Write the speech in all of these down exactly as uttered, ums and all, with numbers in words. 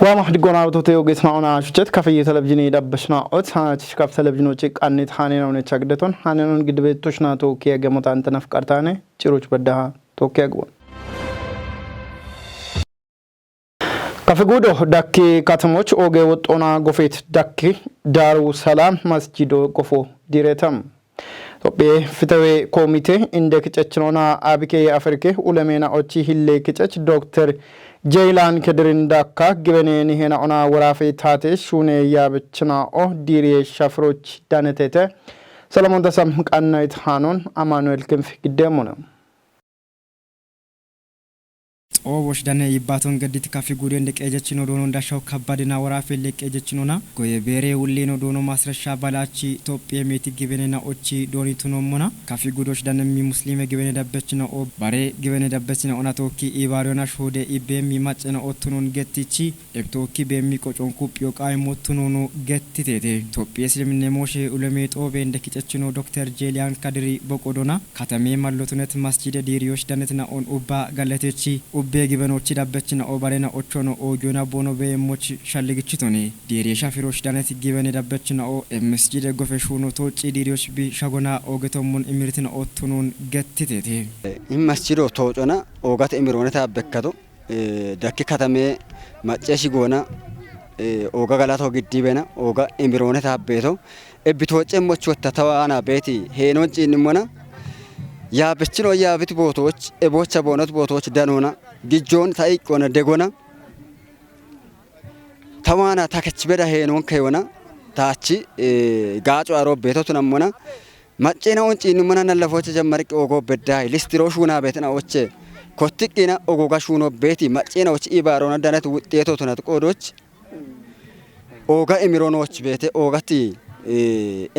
Ama digona to teo gesna ona shuchet kafe televizini dabbashna ot ha tishkaf televizino chik annet hanena one chagdeton hanenon gidbe tushna to kiya gemota antena fkartane chiruch baddaha to kiya gbo. Kafe gudo dakki katamoch oge wotona gofet dakki Daru Salam masjido gofo diretam. Topiye fitawe komite indek cechnona abike Afrike ulemena ochi hille kicech Doktor Jeylan Kedirin dakka gibene nihena ona warafe tate shune yabchna o diriye shafroch danetete. Solomon Tasam qannayt hanon Amanuel Kinf giddemuna. Xoobosh dane yibbaton geddit kafi guden de qeejechino doonon dashaw kabbadina warafe le qeejechinona goye beere wullino doono masresha balachi Itophiye meti gibenena ochi dooni tunommona kafi gudosh dane mi muslime gibene dabbechina o bare gibene dabbechina ona tokki ibariyona shode ibbe mi macena ottunon gettichi ebtookki beemmi qocon kuphiyo qaayimmo tunono gettiteete. Itophiye Isliminne Mooshe Uleme Xoobe inde kicechino Doktor Jeeliyan Kadiri Boqodona katame mallotunet masjide diiriyosh danetina on ubba galletechi ubbe gibenochi dabbechina o barena ochono oogiyona boono beemmoch shalligichitone. Diiriye shafirosh danet gibene dabbechina o e masjide gofe shuuno tooci diiriyosh bi shagona oogetommon imirtina ottunon gettiteete. In masjido toocona oogate imirooneta bekkato. Dakki katame macceeshi goona ooga galato giddibena ooga emiroone taabbeeto ebbitooce moch wotta tawaana beeti heenon ciinnimmona yaabechino yaabit bootooch eboocha boonot bootooch danoona gijjoon ta iqqona degona tawaana takech beda heenon keyona taachi gaaco aro beeto tunammona Maccena on ciinnu mana nallafoocha jammarqi ogo beddaay listiro shuuna beetina oche kottiqqina ogo gashuuno beeti maccena ochi ibaarona danat wuxxeeto tunat qoodoch ooga emiroonoch beete oogati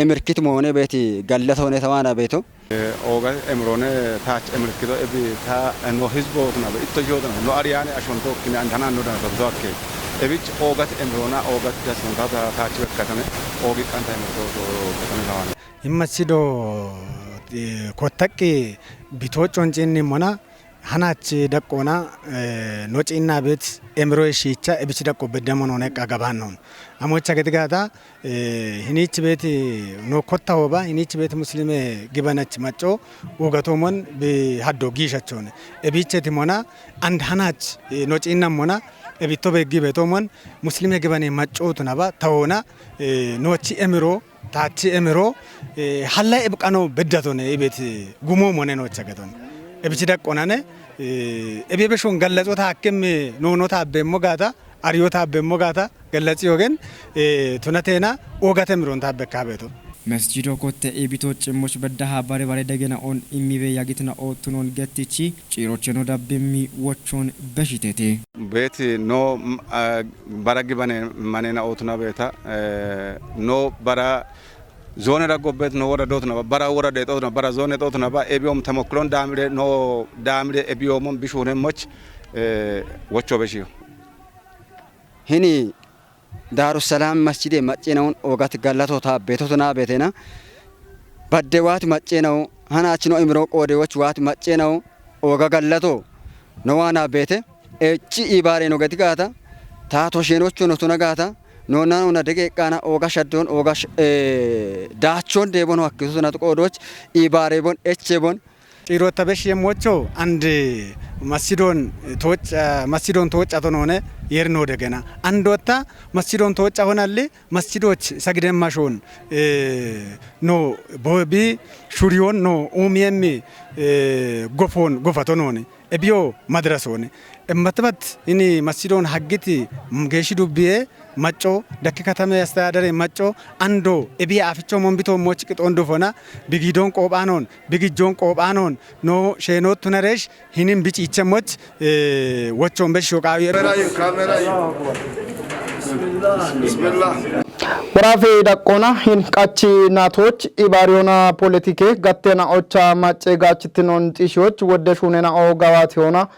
emirkit moone beeti gallatoone tawaana beeto. Ooga emiroone taach emirkito ebi ta no hizbo tunabe itto joodana no ariyaane ashonto kine antananno dana tonto akke ebich oogat emiroona oogat gasonta taach bekkatame oogi qanta emirto betame tawaana. Himmachido kottaqqi bitoocon ciinni mona hanach daqqoona no ciinna beet emiroye shiicha ebich daqqo beddamono neqqa gabaannon. Amocha gedigaata hiniich beet no kotta hooba hiniich beet muslime gibanach macco ugatomon bi haddo giishachone. Ebicheti mona and hanach no ciinna mona ebitto beggi betomon muslime gibane macco tunaba tawoona nochi emiro Taachi emiro halla ebqano beddatone ibet gumo mone nocha gaton. Ebichi daqqonane ebe beshon gallaxo ta hakkem noono taabbeemmo gaata ariyo taabbeemmo gaata gallaxi yoogen tunateena oogate miron taabbekka beeto. Masjido kotte ibito cimmoch beddaha bare bare degena on immibe yagitna oottunon gettichi ciirocheno dabbimmi wochon beshitete. Beeti no bara gibane manena ootuna beeta no bara zoone daggo beet no wora dootuna bara wora de xootuna bara zoone xootuna ba ebiyom tamokkilon daamire no daamire ebiyomon bishuunen moch wocho beshiyo. Hini Daarussalam masjide maccenaun oogat gallato taabbeetotuna beetena badde waati maccenawu hanaachino imiro qoode woch waati maccenawu ooga gallato no waana beete ecci ibaare no geti gaata taato sheenocho no tuna gaata noonna noona degeeqqaana ooga shaddon ooga daachon deebon hakkiso tunat qoodoch ibaare bon eche bon. Ciirota besh yemmocho and massidon tooc massidon toocato noone yerno degena andotta massidon tooca honalli masjidoch sagidemma shon no bobi shuriyon no umiyemmi gofon gofato noni ebiyo madrasoni emmatbat ini masjidon haggiti geeshi dubbiye macco dakki katame astadadare macco ando ebiye aficho mombito moch qixon dufona bigidon qophanon bigijjon qophanon no sheenot tunaresh Hinin bici ichemoch wochon besho qaawi. Warafe daqqona hin qachi natoch ibariyona politike gattena ocha macce gachitinon xishoch wodde shunena o gawati hona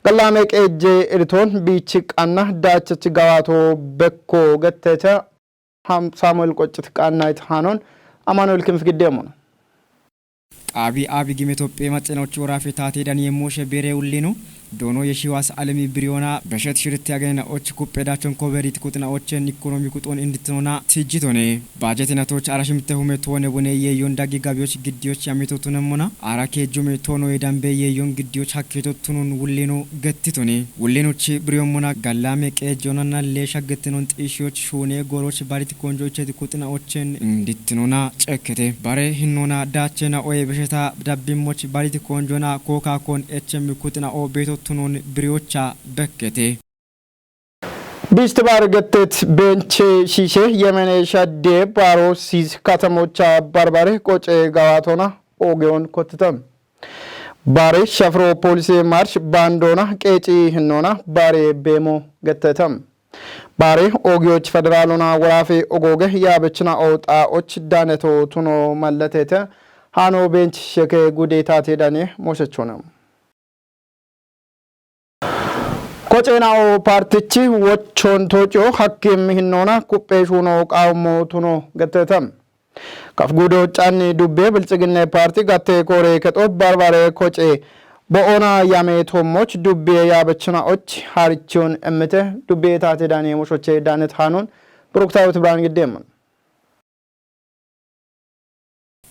gallame qeje iriton bichi qanna dachach gawato bekko getteta Samuel qoccit qaannayt hanon Amanuel kinf giddeemona. Xaabi aabi gime Tophphiye maxxenochi woraafe taatee daniye mooshe beere ullino Doono Yeshiwas Alemi Biriyona beshet shiritti agenena och kuppe dachon koberit kuxina ochen ikonomi kuxon inditnona tijjitone. Bajet inatoch arashimte hume tone bune yeyon dagi gabiyoch giddiyoch yamito tunemona. Ara kejjume tono yedambe yeyon giddiyoch hakketo tunun wullino gettitone. Wullinoch biriyommona gallame qejjonana le shaggettinon xishiyoch shune goroch barit konjo icheti kuxina ochen inditnona cekkete. Bare hinnona dachena oye besheta dabbimoch barit konjona koka kon echem kuxina o beto tunon biriyocha bekkete. Bishtibar gettet benche shishe yemene shadde baro siz katamocha barbare qoce gawatona ogeon kottetam. Bare shafro polise march bandona qeci hinnona bare bemo gettetam. Bare ogeyoch federalona warafe ogoge yabechina o xaoch daneto tuno malletete hano bench sheke gudeta te dane mosechona. Kocenao partichi wochon tocio hakkim hinnona kuppe shuno qawmo tuno gettetam. Kaf gudo canni dubbe bilxiginne parti gatte kore kexo barbare koce bo'ona yame tommoch dubbe yabechina och harichon emmete dubbe tate dane moshoche danet hanon Bruktawit Bran giddemon.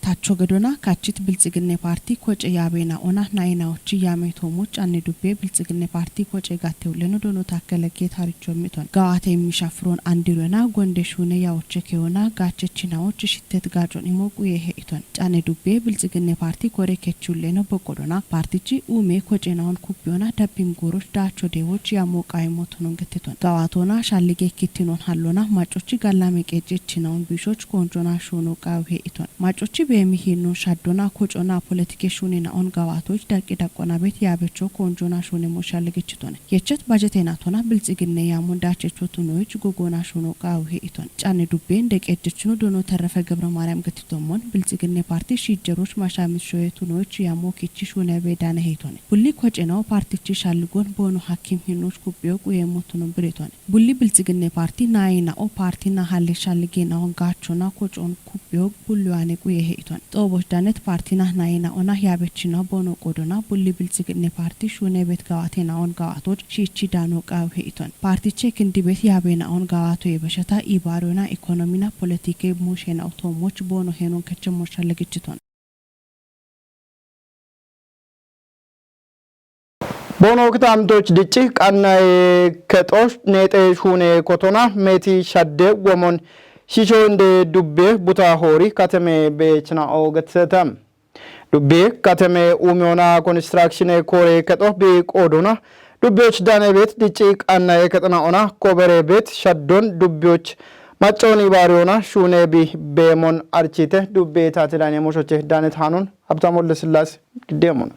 Tacho gedona kachit bilxiginne parti koce yabena ona nainaochi yame tommoch canni dubbe bilxiginne parti koce gatte ulleno dono takkele get haricho miton. Gawate immisha furon andirona gonde shune yaoche keona gachechinaoch shittet gacon imo quye he iton. Cane dubbe bilxiginne parti kore kechulleno boqqodona partichi ume kocenaon kuppiona dabbim goroch dacho dewoch yammo qaimo tunon gettiton. Gawatona shallige kittinon hallona macochi gallame qecechinaon bishoch konjona shuno qawu he iton. Macochi bemi hinnon shaddona kocona politike shuninaon gawatoch daqqi daqqona bet yabecho konjona shunemo shalligichiton. Yechet bajetena tona bilxiginne yamon dachecho tunoich gogona shuno qawu he iton. Cane dubben deqejechino dono Terrefe ገብረ ማርያም gettitomon bilxiginne parti shijjeroch mashamit shoye tunoich yammo kichi shunebe dane he iton. Bulli kocenao partichi shalligon bono hakkim hinnoch kuppiyo quye motunon bireton. Bulli bilxiginne parti nainao parti na halle shalligenao gachona kocon kuppiyo bulluwane quye he iton. Xoboch danet parti na nainao na yabechina bono qodona bulli bilxiginne parti shune bet gawatenaon gawatoch shichi dano qawu he iton. Parti chekin dibet yabenaon gawato yebesheta ibarona ekonomina politike mushenao tommoch bono henon kechemo shalligichiton. Bono kitamtoch dicci qannaye kexoch nexexune kotona meti shadde womon shisho inde dubbe buta hori kateme bechinao getsetam. Dubbe kateme umiona konstrakshine kore kexo bi qodona dubbeoch dane bet dicci qannaye kexona ona kobere bet shaddon dubbeoch macconi bariona shune bi bemon archite dubbe tate dane moshoche danet hanon Habtam Wolde Sillase giddemon.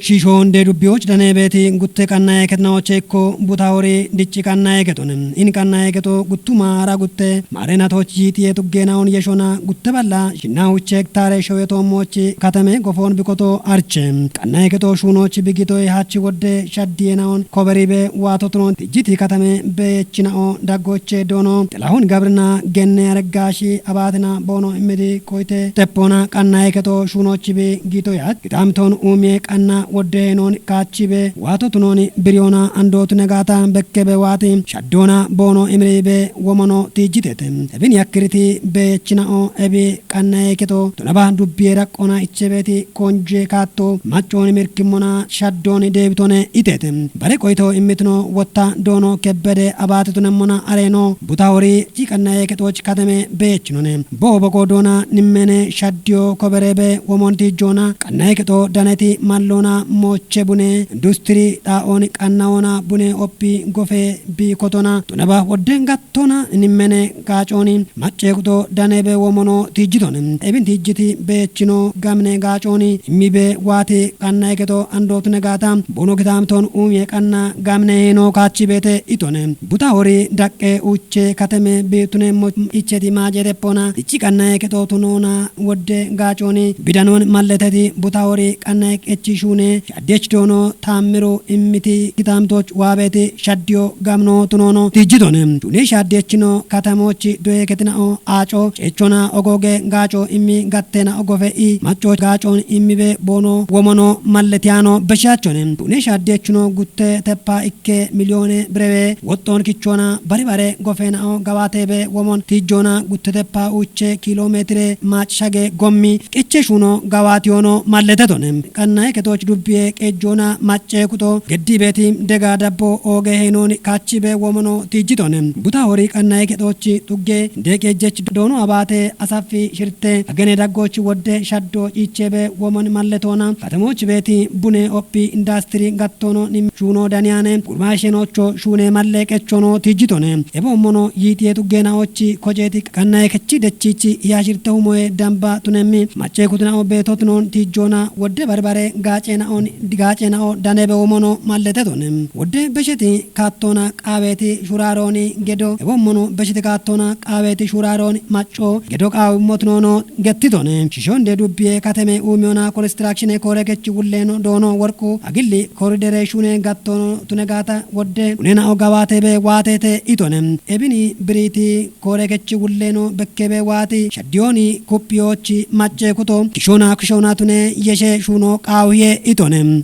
Shisho nde dubbiyoch dane beeti gutte qannaye ketnaoche ikko buta hori dicci qannaye ketone. In qannaye keto guttuma ara gutte marenatoch yitiye tuggenaon yeshona gutte balla shinna huche hektare showe tommoch kateme gofon bikoto arche. Qannaye keto shunoch bigitoy hach wodde shaddiyenaon koberibe wato tunon tijjiti kateme bechinao daggoche dono. Xilahun Gabrina genne areggashi abatina bono immidi koyte teppona qannaye keto shunoch bi gitoyat. Kitamton umie qanna wodde non kachibe wato tunon biriyona andot negata bekkebe wati shaddona bono imribe womono tijjitete. Ebin yakkiriti bechinao ebi qannaye keto tunaba dubbiye raqqona ichebeti konje katto macconi mirkimona shaddoni debitone itete. Bare qoyto immitino wotta dono kebbede abate tunemmona areno buta hori ci qannaye kexoch kateme bechinone. Bo boqo dona nimmene shaddiyo koberebe womon tijjona qannaye kexo daneti mallona moche bune industri xaon qannaona bune oppi gofe bi kotona tunaba wodden gat tona nimmene gaconi macce kuto danebe womono tijjitone. Ebin tijjiti becino gamne gaconi immibe wati qannaye keto andot negata bono kitamton umie qanna gamne no kachibete itone. Buta hori daqqe uche kateme bitune mo icheti maje teppona. Ichi qannaye keto tunona wodde gaconi bidanon malleteti buta hori qannaye echi shune Shaddeech doono taammiru immiti gitaamtooch waabeeti shaddiyo gamno tunoono tijjitone. Tune shaddeechino katamochi doye ketinao aaco ceechona ogoge gaaco immi gattena ogofe i macco gaacoon immibe boono womono malletiyaano beshaachone. Tune shaddeechino gutte teppa ikke miliyoone birewe woxxoon kichoona bari bare gofeenao gawaateebe womon tijjoona gutte teppa uuche kiiloomeetire maac shage gommi qeche shuuno gawaatiyoono malletetone. Qannae ketooch dubbiye qeejjoona maccee kuxo geddiibeeti dega dabbo ooge heenooni kaachibe womono tiijjitone. Buta hori qannae ketooch xugge deeqeejjech doono abaate asaffi shirte agene daggooch wodde shaddo ciicheebe womon malletoona katamooch beeti bune ophi indaastiri gattoono nim shuuno daniyaane gurmaashenoocho shuune malle qechono tiijjitone. Ebe ommono yiixiye xuggeenaochi kojeeti qannae kechi dechiichi hiyaashirte humoye damba tunemmi maccee kutinao beetotunoon tiijjoona wodde barbare gaaceenaoon gaaceenao danebe womono malletetone. Wodde besheti kaattoona qaaweeti shuraarooni gedo ebe ommono besheti kaattoona qaaweeti shuraarooni macco gedo qaawi motinoono gettitone. Shishonde dubbiye kateme uumiyona konistiraakshine koore kechi wulleeno doono worqu agilli koridere shuune gattoono tune gaata wodde hunenao gawaateebe waateete itone. Ebini biriiti koore kechi wulleeno bekkeebe waati shaddiyooni kuphiyoochi maccee kuto kishoona kishoona tune yeshe shuuno qaawuhiye itone.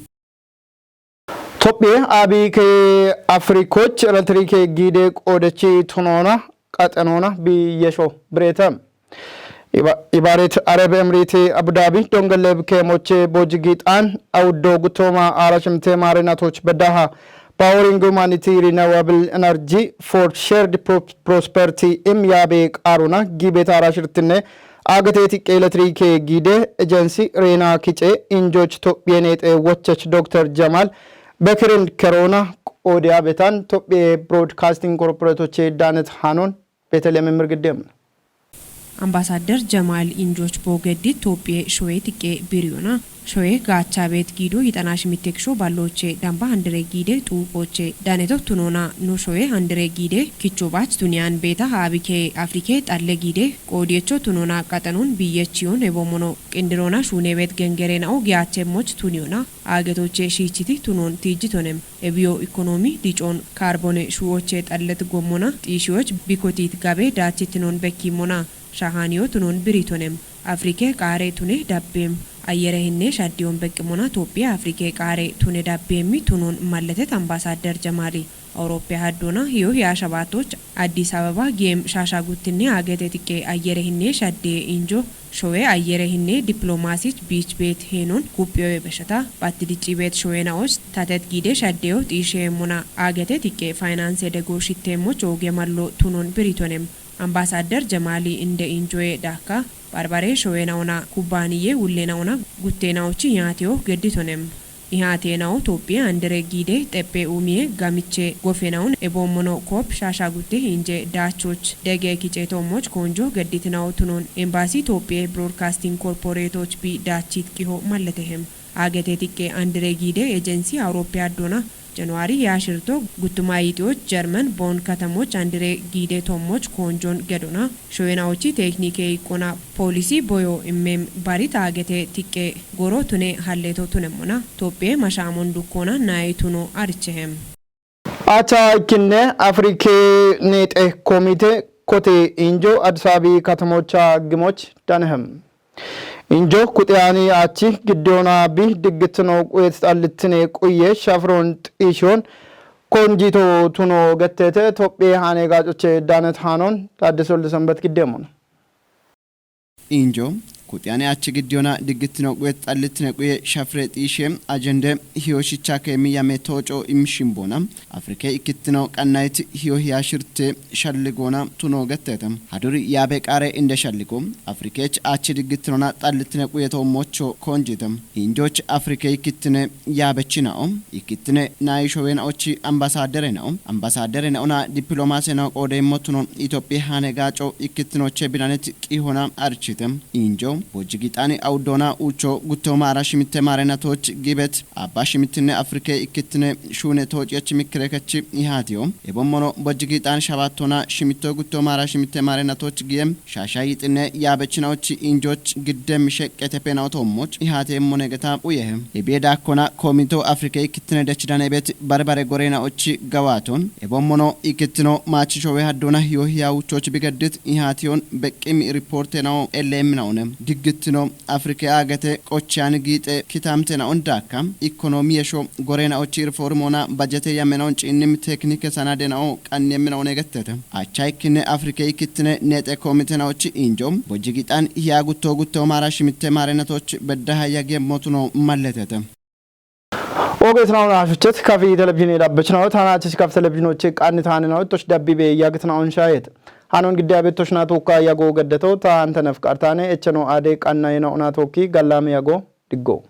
Tophiye Abiy ke Afrikoch Eritrike giide qoodechi tunoona qaxenoona bi yesho bireete. Iba-, Ibaret Arab Emiriti Abu Dhabi Dongeleb ke moche bojigi xaan awuddo gutoma ara shimte marinatoch bedaha powering humanity renewable energy for shared pro-, prosperity im yaabe qaaruna giibeta ara shirtinne agateti ke Eritrike giide agency reena kice injoch Tophiye neexe wochech Dokter Jamal Bekirin keroona qoodiya betan Tophiye Broadcasting Corporate oche Danet Hanon Betelem mirgidem. Ambassador Jamal Injoch Bogeddi Tophiye shoye tiqqe biriyona. Shoye gaacha beet giido yixana shimitte kisho balloche damba handire giide xuuqoche daneto tunona no shoye handire giide kicho baach tuniyan beeta haabi ke Afrike xalle giide qoodiyecho tunona qaxanon biyechiyon ebomono qindirona shuune beet gengerenao giyachemmoch tuniyona. Aagetoche shiichiti tunon tiijjitonem. Ebiyo ikonomi dicoon kaarboone shuwoche xallet gommona xiishiyoch bikotiit gabe daachitinon bekkimmona. Shahaaniyo tunon biritonem. Afrike qaare tune dabbeem. Ayyere hinne shaddiyon beqqimona Tophiye Afrike qaare tune dabbeemmi tunon malletet Ambassador Jamaali. Awuroppe haddona hiyo hiya shabaatoch Addis Ababa giyeem shaasha guttinne aagete tiqqe ayyere hinne shadde injo showe ayyere hinne diplomaasich biich beet heenon kuphiyowe beshata batti dicci beet showenaoch tatet giide shaddeyo xiisheemmona aagete tiqqe faayinaanse dego shitteemmoch ooge mallo tunon biritonem. Ambassador Jamaali inde injoye daakka barbare showenaona kubbaaniye wullenaona gutteenaochi yaateyo gedditonem. Ihaateenawo Tophiye andire giide xeppe uumiye gamiche gofenawun eboommono koop shaasha gutte hinje daachoch dege kiceetoommoch koonjo gedditinawo tunon embaasi Tophiye Broadcasting Corporate och bi daachit qiho malletehem. Aagete tiqqe andire giide ejensi Awuroppe addona Januwaari yaashirto guttuma yixiyoch Jermen Boon katamoch andire giide tommoch koonjon gedona. Showenaochi teeknike iqqona poolisi boyo immem bari taagete tiqqe goro tune halleto tunemmona. Tophiye mashaamon dukkona nayi tuno arichehem. Acha ikkinne Afrike neexe komite kote injo Addis Abebi katamocha gimoch danehem. Injo kuxeyani achi giddiyona bi diggitino quyet xallittine quye shafron xiishiyon konjito tuno gettete Tophiye haane gaacoche daanet haanon Taaddese Wolde Sanbet giddeemmona. Injo kuxiyane achi giddiyona diggitino quyet xallittine quye shafre xiishe ajende hiyoshicha keemi yame tooco imshimbona. Afrike ikkittino qannayit hiyo hiya shirte shalligoona tuno gettete. Haduri yaabe qaare inde shalligo Afrikech achi diggittinona xallittine quye toommocho koonjite. Injoch Afrike ikkittine yaabechinao ikkittine naayishowenaochi ambasaderenao ambasaderenaona diplomasenao qoodeemmotuno Itophiya haane gaaco ikkittinoche binanit qihona archite. Injo Bojji giixaani awuddoona uucho guttooma ara shimitte maarenatoch giibet abba shimittinne Afrike ikkittine shuune toociyoch mikkirekechi ihaatiyo. Ebommono bojji giixaan shabaattoona shimitto guttooma ara shimitte maarenatoch giyem shaasha yixinne yaabechinaoch injoch giddem sheqqete penaotoommoch ihaateemmo negeta uyehe. Ebiye daakkona koomito Afrike ikkittine dechidanebet barbare goreenaoch gawaaton. Ebommono ikkittino maachishowe haddoona hiyo hiya uuchoch bigeddit ihaatiyon beqqimi ripoorte nao elleemminaone. Diggittino Afrike aagete qochiyani giixe kitamte naon daakka ikonomi yesho goreenaoch rifoormoona bajete yamenaon ciinnim teknike sanade nao qanniyeminaon egettete. Acha ikkinne Afrike ikkittine neexe koomite naoch injo bojji giixaan hiya gutto gutto maara shimitte maarenatoch beddaha yagiye motuno malletete. Ogeetinaon hashuchet kafi televizhiine dabbechinaot hanachis kaf televizhiinoche qannitaaninaot tosh dabbibe yagitinaon shaayet. Hanon gidde abettosh naatokka yago geddeto ta antenef qartaane echeno aade qanna yena onatokki gallame yago diggo.